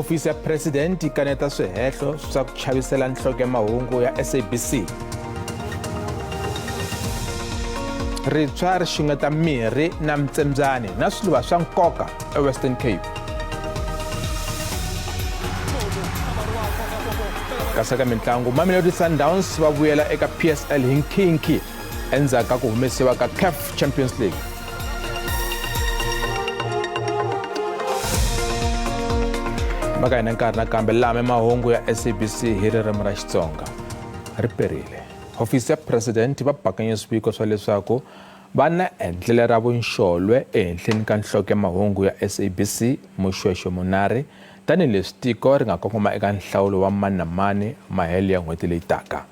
Hofisi ya President yi kaneta swihehlo swa ku chavisela nhloko ya mahungu ya SABC. Ritshwa ri xungeta mirhi na mitsembyani na swiluva swa nkoka eWestern Cape. Kasi eka mitlangu, Mamelodi Sundowns va vuyela eka PSL hi nkhinkhi endzhaku ka ku humesiwa ka CAF Champions League. Maka hina nkarhi nakambe lame mahungu ya SABC hi ririmi ra Xitsonga ri perile. Hofisi ya President va bakanye swiviko swa leswaku va na endlele ra vunxolwe ehenhleni ka nhloko ya mahungu ya SABC Moshweshwe Monare tanihileswi tiko ri nga kongoma eka nhlawulo wa mani na mani mahelo ya n'hweti leyi taka.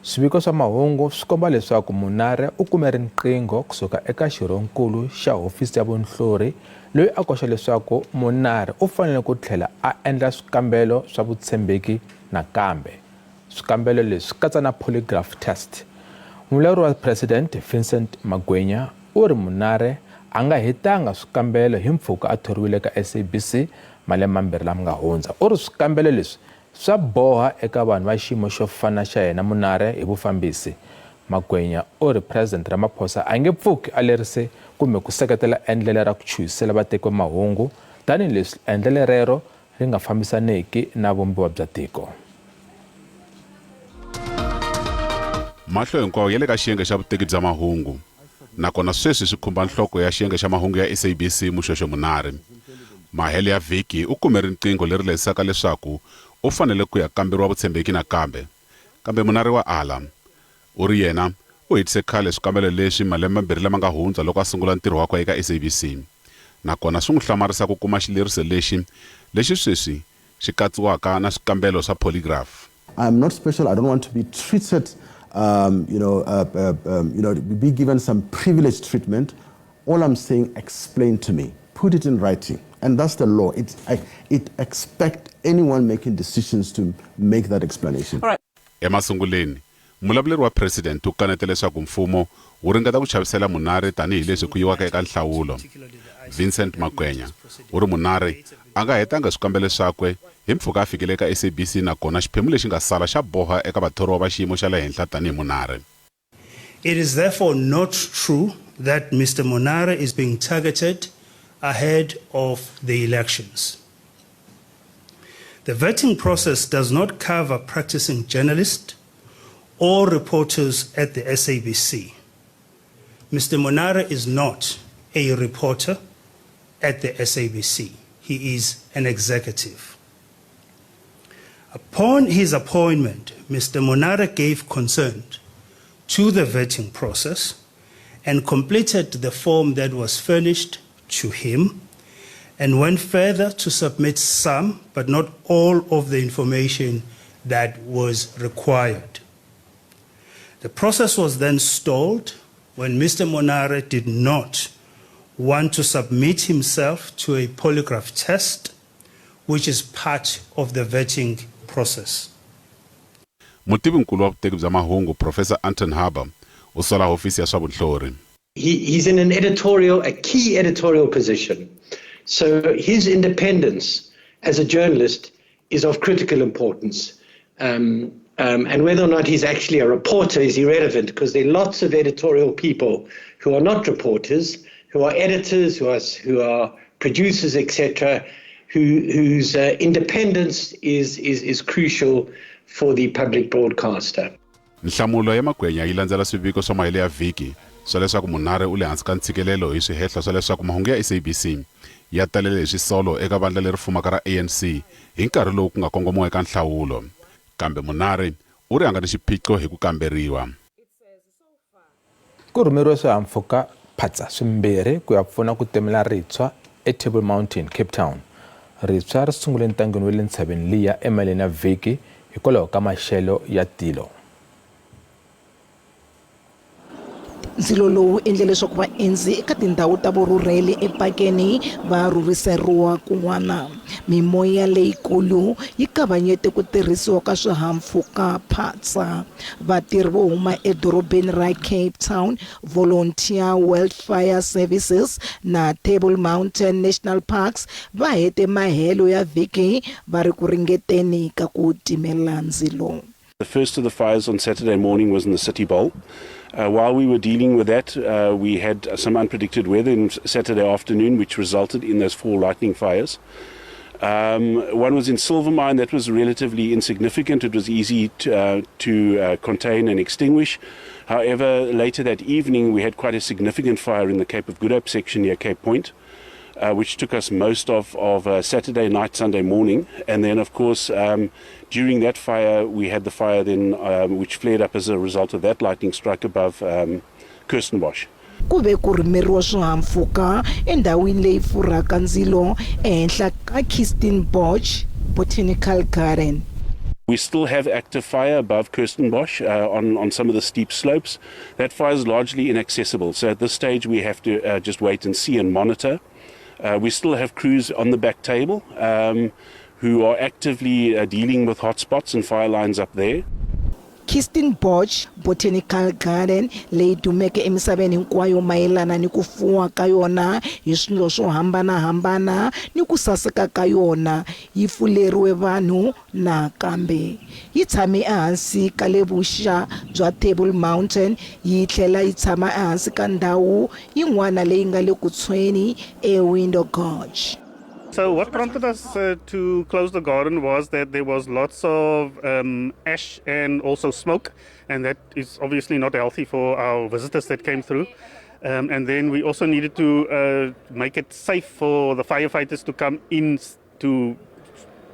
Swiviko swa mahungu swi komba leswaku Monare u kume riqingho kusuka eka xirhonkulu xa hofisi ya vunhlori loyi a koxa leswaku Monare u fanele ku tlhela a endla swikambelo swa vutshembeki nakambe. Swikambelo leswi swi katsa na polygraph test. Mulawuri wa President Vincent Magwenya u ri Monare a nga hetanga swikambelo hi mpfhuka a thoriwile ka SABC malembe mambirhi lama nga hundza. U ri swikambelo leswi Swa boha eka vanhu va xiyimo xo fana xa yena Munare hi vufambisi. Magwenya u ri President Ramaphosa a nge pfuki a lerise kumbe ku seketela endlele ra ku chuhisela vateki va mahungu tanihi leswi endlele rero ri nga fambisaneki na vumbiwa bya tiko. Mahlo hinkwawo ya le ka xiyenge xa vuteki bya mahungu, nakona sweswi swi khumba nhloko ya xiyenge xa mahungu ya SABC Moshweshwe Monare. Mahelo ya vhiki u kume riqingho leri lehisaka leswaku u fanele ku ya kamberiwa vutshembeki nakambe. Kambe Monare wa ala. U ri yena u hetise khale swikambelo leswi malembe mambirhi lama nga hundza loko a sungula ntirho wakwe eka SABC. Nakona swi n'wi hlamarisa ku kuma xileriso lexi, lexi sweswi xi katsiwaka na swikambelo swa polygraph. I am not special, I don't want to be treated, you know, you know, be given some privileged treatment. All I'm saying, explain to me. Put it in writing. And that's the law. It, I, it expect anyone making decisions to make that explanation. All right. Emasunguleni, mulavuleri wa president u kanete leswaku mfumo wu ringeta ku chavisela Munari tanihi leswi ku yiwaka eka nhlawulo. Vincent Magwenya u ri Munari a nga hetanga swikambelo swakwe hi mpfhuka a fikile eka SABC nakona xiphemu lexi nga sala xa boha eka vathoriwa va xiyimo xa le henhla tanihi Munari. It is therefore not true that Mr Monare is being targeted ahead of the elections. The vetting process does not cover practicing journalists or reporters at the SABC. Mr. Monare is not a reporter at the SABC. He is an executive. Upon his appointment, Mr. Monare gave consent to the vetting process and completed the form that was furnished to him and went further to submit some, but not all, of the information that was required. The process was then stalled when Mr. Monare did not want to submit himself to a polygraph test, which is part of the vetting process. Mutivinkulu wa vuteki bya mahungu Professor Anton Harber u sola hofisi ya swa vunhlori. He, he's in an editorial, a key editorial position. So his independence as a journalist is of critical importance. Um, um, and whether or not he's actually a reporter is irrelevant because there are lots of editorial people who are not reporters, who are editors, who are, who are producers, etc., who, whose independence is, is, is crucial for the public broadcaster. Nhlamulo ya Magwenya yi landzela swiviko swa mahelo ya vhiki swa leswaku Munare u le hansi ka ntshikelelo hi swihehlo swa leswaku mahungu ya SABC ya talele hi swisolo eka vandla leri fumaka ra ANC hi nkarhi lowu ku nga kongomiwa eka nhlawulo. Kambe Munare u ri a nga ni xiphiqo hi ku kamberiwa. Ku rhumeriwe swihahampfhuka phatsa swimbirhi ku ya pfuna ku timela ritshwa eTable Mountain, Cape Town. Ritshwa ri sungule ntangeni wa le ntshaveni liya emaleni ya vhiki hikwalaho ka maxelo ya tilo. Ndzilo lowu wu endle leswaku vaendzi eka tindhawu ta vurhurheli epakeni va rhurhiseriwa kun'wana. Mimoya leyikulu yi kavanyete ku tirhisiwa ka swihahampfhuka phatsa. Vatirhi vo huma edorobeni ra Cape Town, Volunteer Wildfire Services na Table Mountain National Parks va hete mahelo ya vhiki va ri ku ringeteni ka ku timela ndzilo. The first of the fires on Saturday morning was in the City Bowl. While we were dealing with that, we had some unpredicted weather in Saturday afternoon, which resulted in those 4 lightning fires. One was in Silvermine. That was relatively insignificant. It was easy to contain and extinguish. However, later that evening, we had quite a significant fire in the Cape of Good Hope section near Cape Point, which took us most of Saturday night, Sunday morning. And then, of course, during that fire, we had the fire then, which flared up as a result of that lightning strike above Kirstenbosch. Ku ve ku rhumeriwa swihahampfhuka endhawini leyi pfurhaka ndzilo ehenhla ka Kirstenbosch Botanical Garden. We still have active fire above Kirstenbosch on some of the steep slopes. That fire is largely inaccessible, so at this stage we have to just wait and see and monitor. We still have crews on the back table who are actively dealing with hotspots and fire lines up there. Kirstenbosch Botanical Garden leyi dumeke emisaveni hinkwayo mayelana ni ku fuwa ka yona hi swilo swo hambanahambana ni ku saseka ka yona yi pfuleriwe vanhu nakambe. Yi tshame ehansi ka le vuxa bya Table Mountain yi tlhela yi tshama ehansi ka ndhawu yin'wana leyi nga le ku tshweni eWindow Gorge. So what prompted us to close the garden was that there was lots of ash and also smoke, and that is obviously not healthy for our visitors that came through. And then we also needed to make it safe for the firefighters to come in to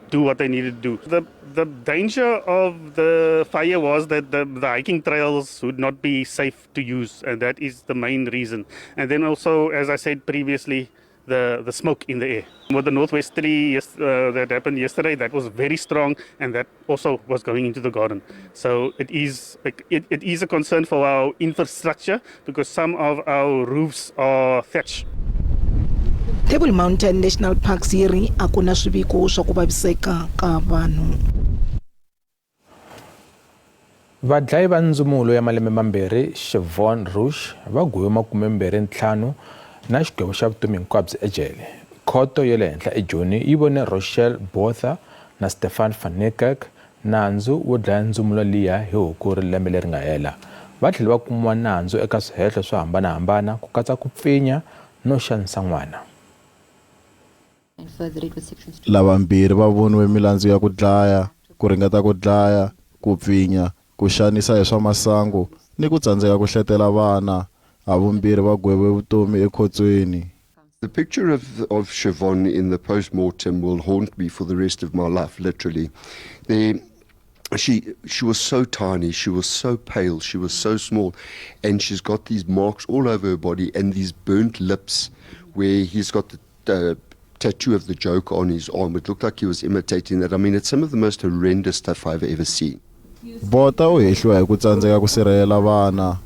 do what they needed to do. The danger of the fire was that the hiking trails would not be safe to use, and that is the main reason. And then also, as I said previously, the smoke in the air. With the northwesterly that happened yesterday, that was very strong, and that also was going into the garden. So it is a concern for our infrastructure because some of our roofs are thatch. Table Mountain National Park yi ri a ku na swiviko swa ku vaviseka ka vanhu. Vadlayi va ndzumulo ya malembe mambirhi Siobhan Rush va gweviwe 25 na xigwevo xa vutomi hinkwabyo ejele. Khoto ya le henhla eJoni yi vone Rochelle Botha na Stefan van Niekerk nandzu wo dlaya ndzumulo liya hi Hukuri lembe leri nga hela. Va tlhele va kumiwa nandzu eka swihehlo swo hambanahambana ku katsa ku pfinya no xanisa n'wana. Lavambirhi va voniwe milandzu ya ku dlaya, ku ringeta ku dlaya, ku pfinya, ku xanisa hi swa masangu ni ku tsandzeka ku hletela vana. Havumbirhi va gweviwe vutomi ekhotsweni. The picture of Siobhan in the post-mortem will haunt me for the rest of my life, literally. She was so tiny, she was so pale, she was so small, and she's got these marks all over her body and these burnt lips where he's got the tattoo of the Joker on his arm. It looked like he was imitating that. I mean, it's some of the most horrendous stuff I've ever seen. Botha u hehliwa hi ku tsandzeka ku sirhelela vana.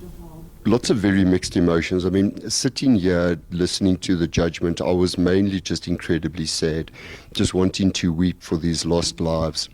Lots of very mixed emotions. I mean, sitting here listening to the judgment, I was mainly just incredibly sad, just wanting to weep for these lost lives.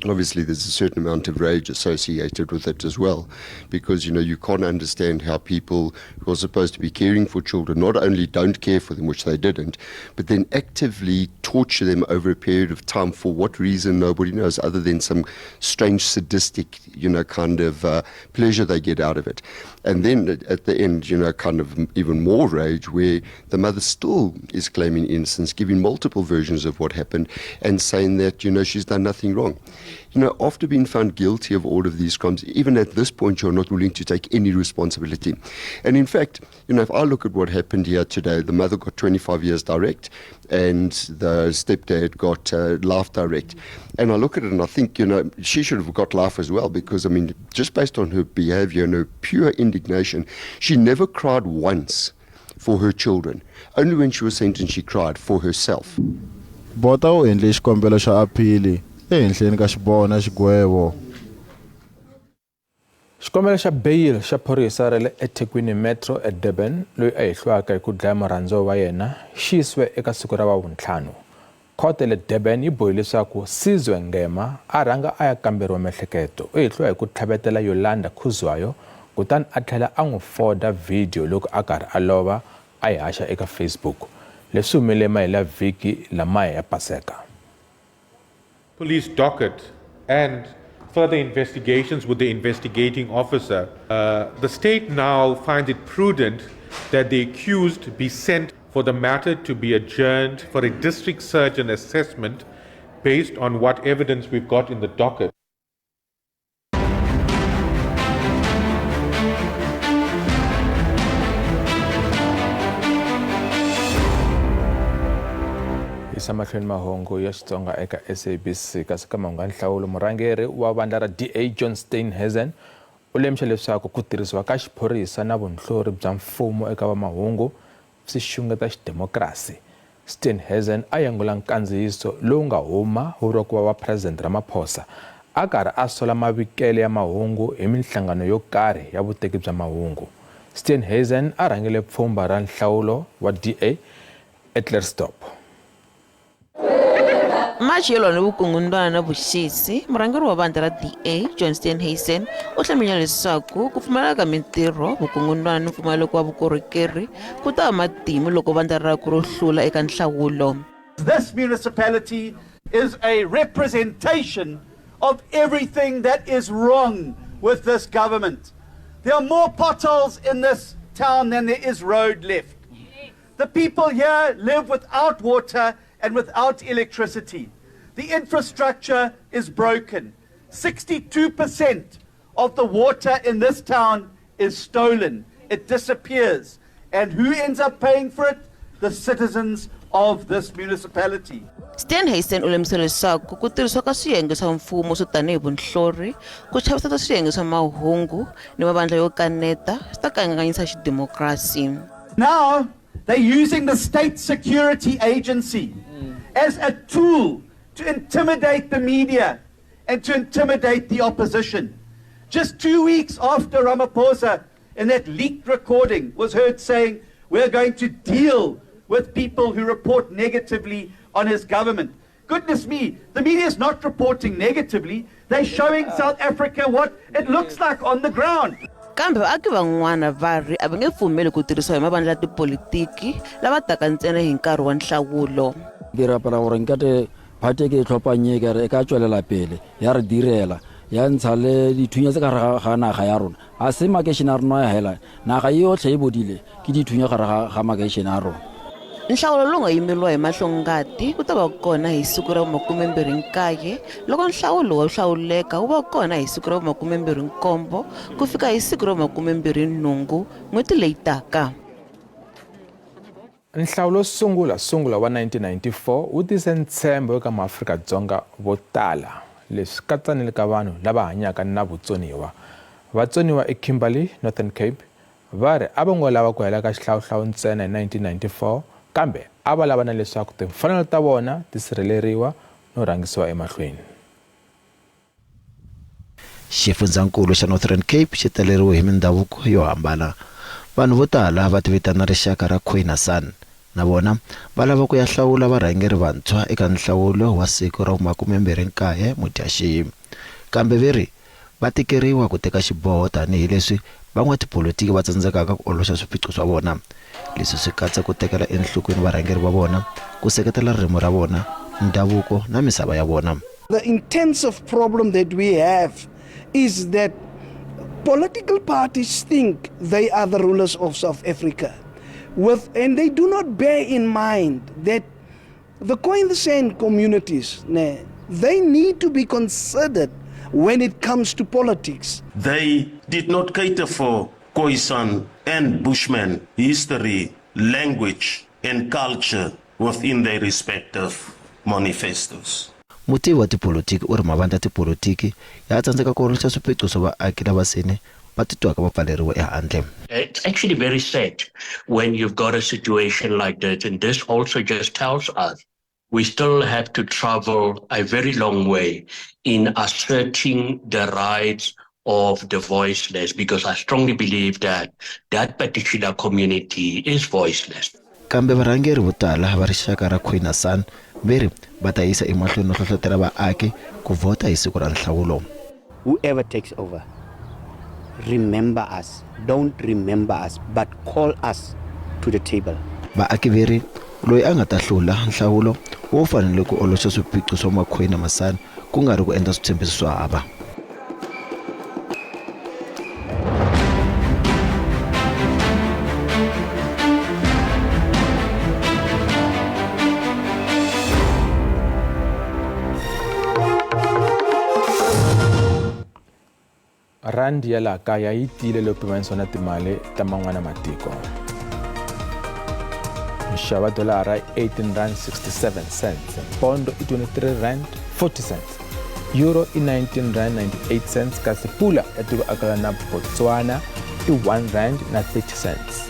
Obviously, there's a certain amount of rage associated with it as well, because, you know, you can't understand how people who are supposed to be caring for children not only don't care for them, which they didn't, but then actively torture them over a period of time for what reason nobody knows, other than some strange sadistic, you know, kind of pleasure they get out of it. And then at the end, you know, kind of even more rage where the mother still is claiming innocence, giving multiple versions of what happened and saying that, you know, she's done nothing wrong. You know, after being found guilty of all of these crimes, even at this point, you're not willing to take any responsibility. And in fact, you know, if I look at what happened here today, the mother got 25 years direct and the stepdad got life direct. And I look at it and I think, you know, she should have got life as well, because, I mean, just based on her behavior and her pure indignation, she never cried once for her children. Only when she was sentenced, she cried for herself. Botha u endle xikombelo xa aphili ehenhleni ka xiboho na xigwevo. Xikombelo xa beyili xa phorisa ra le eThekwini Metro eDurban loyi a hehliwaka hi ku dlaya murhandziwa wa yena xi yisiwe eka siku ra Vavuntlhanu. Khoto ya le Durban yi bohile leswaku Sizwe Ngema a rhanga a ya kamberiwa miehleketo. U hehliwa hi ku tlhavetela Yolanda Khuzwayo kutani a tlhela a n'wi foda vhidiyo loko a karhi a lova a yi haxa eka Facebook. Leswi swi humelele mahelavhiki lamaya ya Paseka. Police docket and further investigations with the investigating officer, the state now finds it prudent that the accused be sent for the matter to be adjourned for a district surgeon assessment based on what evidence we've got in the docket. Yisa mahlweni mahungu ya Xitsonga eka SABC kasi ka mahungu ya nhlawulo murhangeri wa vandla ra DA John Steenhuisen u lemuxa leswaku ku tirhisiwa ka xiphorisa na vunhlori bya mfumo eka vamahungu swi xungeta xidemokirasi. Steenhuisen a yangula nkandziyiso lowu nga huma wu vuriwa ku va wa President Ramaphosa a karhi a sola mavikele ya mahungu hi minhlangano yo karhi ya vuteki bya mahungu. Steenhuisen a rhangele pfhumba ra nhlawulo wa DA eKlerksdorp. Machi yo lwa ni vukungundwana na vuxisi, murhangeri wa vandla ra DA, John Steenhuisen, u hlamusela leswaku ku pfumaleka ka mintirho, vukungundwana ni mpfumaleko wa vukorhokeri ku ta va matimu loko vandla rakwe ro hlula eka nhlawulo. This municipality is a representation of everything that is wrong with this government. There are more potholes in this town than there is road left. The people here live without water and without electricity. The infrastructure is broken. 62% of the water in this town is stolen. It disappears. And who ends up paying for it? The citizens of this municipality. Steenhuisen u lemuxe leswaku ku tirhisiwa ka swiyenge swa mfumo swo tanihi vunhlori, ku chaviseta swiyenge swa mahungu ni mavandla yo kaneta swi ta kanganyisa xidemokirasi. Now they're using the state security agency as a tool to intimidate the media and to intimidate the opposition. Just 2 weeks after Ramaphosa, in that leaked recording, was heard saying, we're going to deal with people who report negatively on his government. Goodness me, the media is not reporting negatively. They're showing South Africa what it looks like on the ground. Kambe vaaki van'wana va ri a va nge pfumeli ku tirhisiwa hi mavandla ya tipolitiki lava taka ntsena hi nkarhi wa nhlawulo. Ke rapela gore nkate party e ke e tlhophang e kare e ka tswelela pele ya re direla ya ntsha le dithunya tse ka gare ga naga ya rona. A se makeišene a rona hela, naga yotlhe e bodile ke dithunya gare ga makeišene a rona. Nhlawulo lowu nga yimeriwa hi mahlongati wu ta va kona hi siku ra vu29 loko nhlawulo wo hlawuleka wu va kona hi siku ra vu27 ku fika hi siku ra vu28 n'hweti leyi taka. Nhlawulo sungula sungula wa 1994 wu tise ntshembo eka maAfrika-Dzonga vo tala, leswi katsa ni le ka vanhu lava hanyaka na vutsoniwa. Vatsoniwa eKimberley, Northern Cape, va ri a va ngo lava ku hela ka xihlawuhlawu ntsena hi 1994, kambe a va lava na leswaku timfanelo ta vona ti sirheleriwa no rhangisiwa emahlweni. Xifundzankulu xa Northern Cape xi taleriwe hi mindhavuko yo hambana. Vanhu vo tala va tivitana rixaka ra Khoi na San. Na vona va lava ku ya hlawula varhangeri vantshwa eka nhlawulo wa siku ra vu29 Mudyaxihi. Kambe ve ri va tikeriwa ku teka xiboho tanihi leswi van'watipolitiki va tsandzekaka ku oloxa swiphiqo swa vona. Leswi swi katsa ku tekela enhlokweni varhangeri va vona, ku seketela ririmi ra vona, ndhavuko na misava ya vona. The intensive problem that we have is that political parties think they are the rulers of South Africa, and they do not bear in mind that the Khoi and the San communities, they need to be considered when it comes to politics. They did not cater for Khoisan and Bushman history, language and culture within their respective manifestos. Mutivi wa tipolitiki u ri mavandla ya tipolitiki ya tsandzeka ku ololoxa swiphiqo swa vaaki lava seni va titwaka va pfaleriwe ehandle. It's actually very sad when you've got a situation like that, and this also just tells us we still have to travel a very long way in asserting the rights of the voiceless, because I strongly believe that that particular community is voiceless. Kambe varhangeri vo tala va rixaka ra Khoi na San ve ri va ta yisa emahlweni no hlohlotela vaaki ku vhota hi siku ra nhlawulo. Whoever takes over, remember us. Don't remember us, but call us to the table. Vaaki ve ri loyi a nga ta hlula nhlawulo wo fanele ku oloxa swiphiqo swa Makhoi na Masan ku nga ri ku endla switshembiso swa hava. Rhandi ya laha kaya yi tiyile loko pimanisiwa na timali ta man'wana matiko. Nxavo wa dolara i 18 rand 67 cents, pondo i 23 rand 40 cents, euro i 19 rand 98 cents, kasi pula ya tiko akelana na Botswana i 1 rand na 30 cents.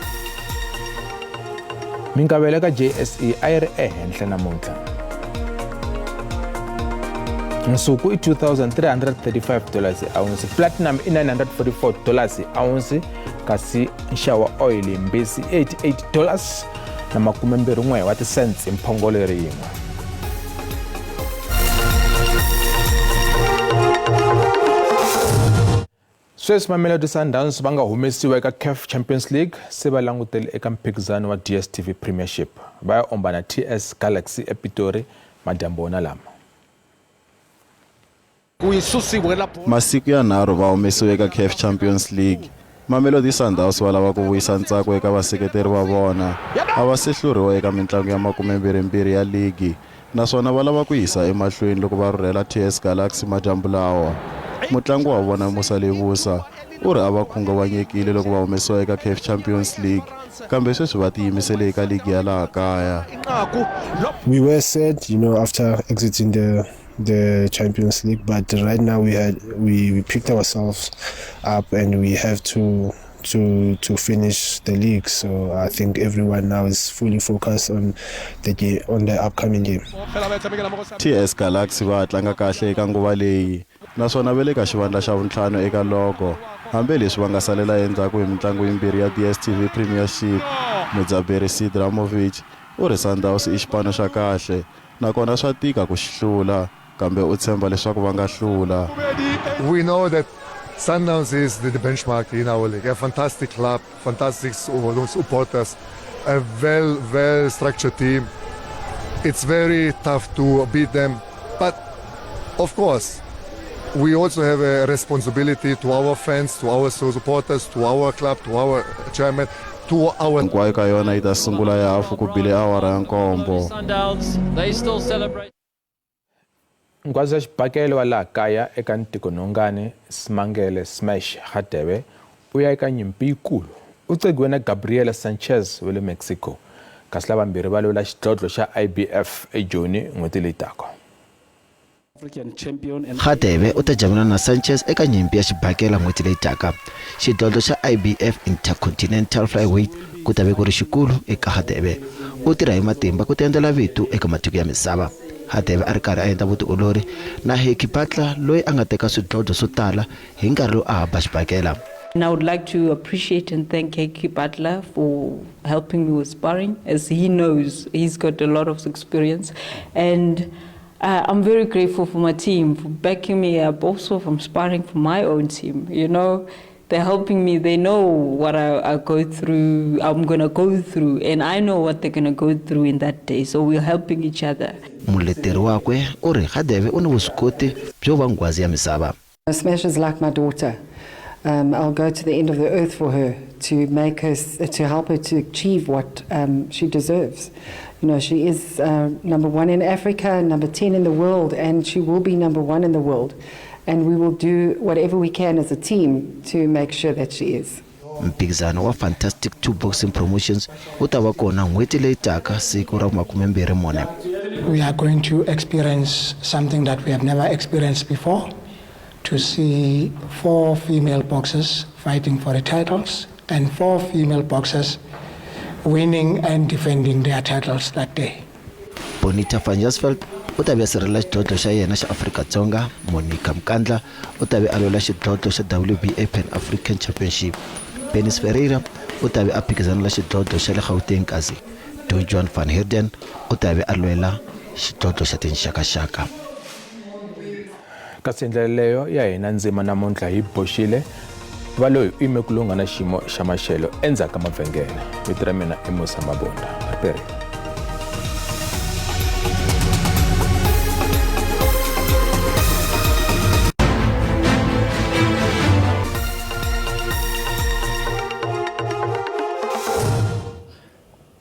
Minkavelo ka JSE a yi ri ehenhla namuntlha. Nsuku i 2335 dollars hi ounce, platinum i 944 dollars hi ounce, kasi nxavo wa oil hi mbisi i 88 dollars na makumembirhi wa ti-cents hi mphongolo leri yin'we. Sweswi Mamelodi Sundowns va nga humesiwa eka CAF Champions League se va langutele eka mphikizano wa DStv Premiership. Va ya omba na TS Galaxy ePitori madyambu wona lama. Masiku yanharhu va humesiwe eka CAF Champions League. Mamelodi Sundowns va lava ku vuyisa ntsako eka vaseketeri va vona. A va se hluriwa eka mintlangu ya 22 ya ligi, naswona va lava ku yisa emahlweni loko va rhurhela TS Galaxy madyambu lawa. Mutlangi wa vona Musa Lebusa u ri a va khunguvanyekile loko va humesiwa eka CAF Champions League, kambe sweswi va tiyimisele eka ligi ya laha kaya. We were sad, you know, after exiting the Champions League, but right now we picked ourselves up and we have to finish the league. So I think everyone now is fully focused on the game, on the upcoming game. TS Galaxy va tlanga kahle eka nguva leyi, naswona va le ka xivandla xa vuntlhanu eka logo, hambileswi va nga salela endzhaku hi mitlangu yimbirhi ya DStv Premiership. Mudzaberi Sid Ramovic u ri Sundowns i xipano xa kahle, nakona swa tika ku xi hlula, kambe u tshemba leswaku va nga hlula. We know that Sundowns is the benchmark in our league. A fantastic club, fantastic supporters, a well structured team. It's very tough to beat them, but of course we also have a responsibility to our fans, to our supporters, to our club, to our chairman, to our. Hinkwayo ka yona yi ta sungula ya hafu ku bile awara ya nkombo. Sundowns, they still celebrate. Nghwazi ya xibakele wa laha kaya eka Ntikonongani Smangele Smash Hadebe u ya eka nyimpi yikulu. U cegiwe na Gabriela Sanchez wa le Mexico, kasi lavambirhi va lwela xidlodlo xa IBF eJoni n'hweti leyi taka. Hadebe u ta jamela na Sanchez eka nyimpi ya xibakela n'hweti leyi taka. Xidlodlo xa IBF Intercontinental Flyweight ku ta ve ku ri xikulu eka Hadebe. U tirha hi matimba ku tiendlela vito eka matiko ya misava. Hadebe a ri karhi a endla vutiolori na Heki Butler loyi a nga teka swidlodlo swo tala hi nkarhi lowu a ha ba xibakela. And I would like to appreciate and thank Heki Butler for helping me with sparring, as he knows he's got a lot of experience. And I'm very grateful for my team for backing me up, also from sparring for my own team. You know, they're helping me. They know what I go through, I'm gonna go through, and I know what they're gonna go through in that day. So we're helping each other. Muleteri wakwe u ri Hadebe u ni vuswikoti byo va nghwazi ya misava. Smash is like my daughter. I'll go to the end of the earth for her to make her, to help her to achieve what she deserves. You know, she is number 1 in Africa, number 10 in the world, and she will be number 1 in the world. And we will do whatever we can as a team to make sure that she is. Mphikizano wa Fantastic 2 Boxing Promotions wu ta va kona n'hweti leyi taka siku ra 24. We are going to experience something that we have never experienced before, to see 4 female boxers fighting for the titles and 4 female boxers winning and defending their titles that day. Bonita van Jaarsveld, u ta ve a sirhelela xidlodlo xa yena xa Afrika-Dzonga. Monica Mkandla u ta ve a lwela xidlodlo xa WBA Pan African Championship. Benis Ferreira u ta ve a phikizanela xidlodlo xa le Gauteng kasi Dujuan van Heerden u ta ve a lwela xidlodlo xa tinxakaxaka. Kasi hi ndlela leyo ya hina ndzima namuntlha hi boxile va loyi u yime ku lungha na xiyimo xa maxelo endzhaku ka mavhengele. Vito ra mina i Musa Mabunda. Riperile.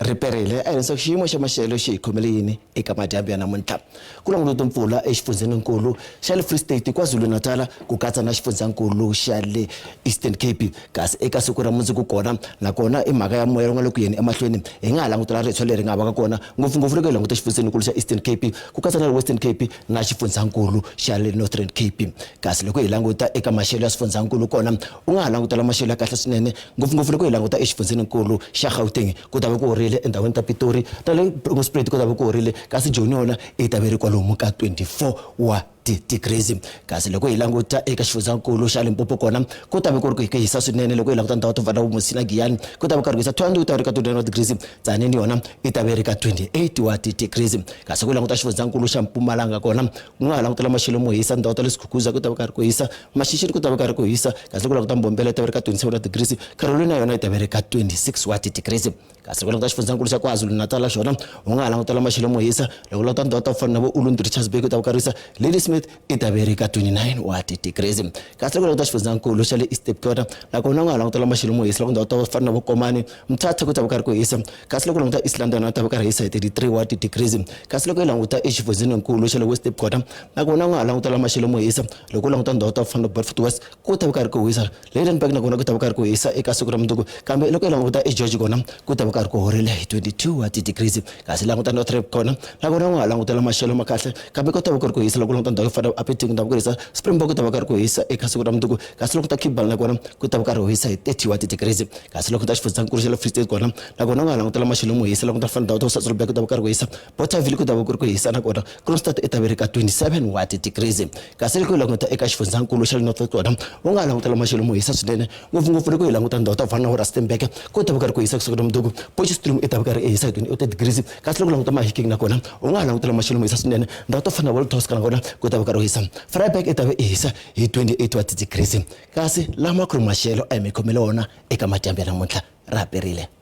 Riperile a hi leswaku xiyimo xa maxelo xi hi khomele yini eka madyambu ya namuntlha. Ku langutiwe timpfula exifundzenikulu xa le Free State, KwaZulu-Natal ku katsa na xifundzankulu xa le Eastern Cape. Kasi eka siku ra mundzuku kona nakona i mhaka ya moya lowu nga le ku yeni emahlweni, hi nga ha langutela ritshwa leri nga vaka kona ngopfungopfu loko hi languta xifundzenikulu xa Eastern Cape ku katsa na le Western Cape na xifundzankulu xa le Northern Cape. Kasi loko hi languta eka maxelo ya swifundzankulu kona u nga ha langutela maxelo ya kahle swinene ngopfungopfu loko hi languta exifundzenikulu xa Gauteng ku ta va ku horile endhawini ta Pitori na le Bronkhorstspruit ku ta va ku horile kasi Joni yona yi ta va yi ri kwalomu ka 24 wa ti-degrees. Kasi loko hi languta eka xifundzankulu xa Limpopo kona ku ta va ku ri ku hisa swinene loko hi languta ndhawu to fana na Musina Giyani ku ta va karhi ku hisa Thohoyandou yi ta va ri ka 29 wa degrees Tzaneen yona yi ta va yi ri ka 28 wa ti-degrees. Kasi ku languta xifundzankulu xa Mpumalanga kona ku nga ha langutela maxelo mo hisa ndhawu ta le Skukuza ku ta va karhi ku hisa Mashishini ku ta va karhi ku hisa kasi loko languta Mbombela yi ta va ri ka 27 wa degrees Carolina yona yi ta va ri ka 26 wa ti-degrees. Kasi loko languta xifundzankulu xa KwaZulu-Natal xona u nga ha langutela maxelo mo hisa loko languta ndhawu ta ku fana na vo Ulundi Richards Bay ku ta va karhi hisa Ladysmith yi ta va ri ka 29 wa ti-degrees. Kasi loko languta xifundzankulu xa le East Cape kona nakona u nga ha langutela maxelo mo hisa loko ndhawu ta ku fana na vo Komani Mthatha ku ta va karhi ku hisa kasi loko languta East London ta va karhi hisa hi 33 wa ti-degrees. Kasi loko hi languta exifundzenikulu xa le West Cape kona nakona u nga ha langutela maxelo mo hisa loko u languta ndhawu ta ku fana na Beaufort West ku ta va karhi ku hisa Lydenburg nakona ku ta va karhi ku hisa eka siku ra mundzuku kambe loko hi languta eGeorge kona ku ta va karhi ku horile hi 22 wa ti-degrees. Kasi languta North Cape kona nakona u nga ha langutela maxelo ma kahle kambe ku ta va ku ri ku hisa loko u languta ndhawu yo fana na Upington ku ta va ku hisa Springbok ku ta va karhi ku hisa eka siku ra mundzuku kasi loko ta Kimberley nakona ku ta va karhi ku hisa hi 30 wa ti-degrees. Kasi loko ta xifundzankulu xa le Free State kona nakona u nga ha langutela maxelo mo hisa loko ta fana ndhawu ta Sasolburg ku ta va karhi ku hisa Bothaville ku ta va ku ri ku hisa nakona Kroonstad i ta va ri ka 27 wa ti-degrees. Kasi loko hi languta eka xifundzankulu xa le North West kona u nga ha langutela maxelo mo hisa swinene ngopfungopfu loko hi languta ndhawu ta ku fana na vo Rustenburg ku ta va karhi ku hisa kusuka na mundzuku Potchefstroom i ta va karhi i hisa hi 28 degrees. Kasi loko languta Mahikeng nakona u nga ha langutela maxelo mo hisa swinene ndhawu to fana na Waltos nakona ku ta va karhi ku hisa Vryburg i ta va i hisa hi 28 wa ti-degrees. Kasi lama ku ri maxelo a hi mi khomele wona eka madyambu ya namuntlha ra perile.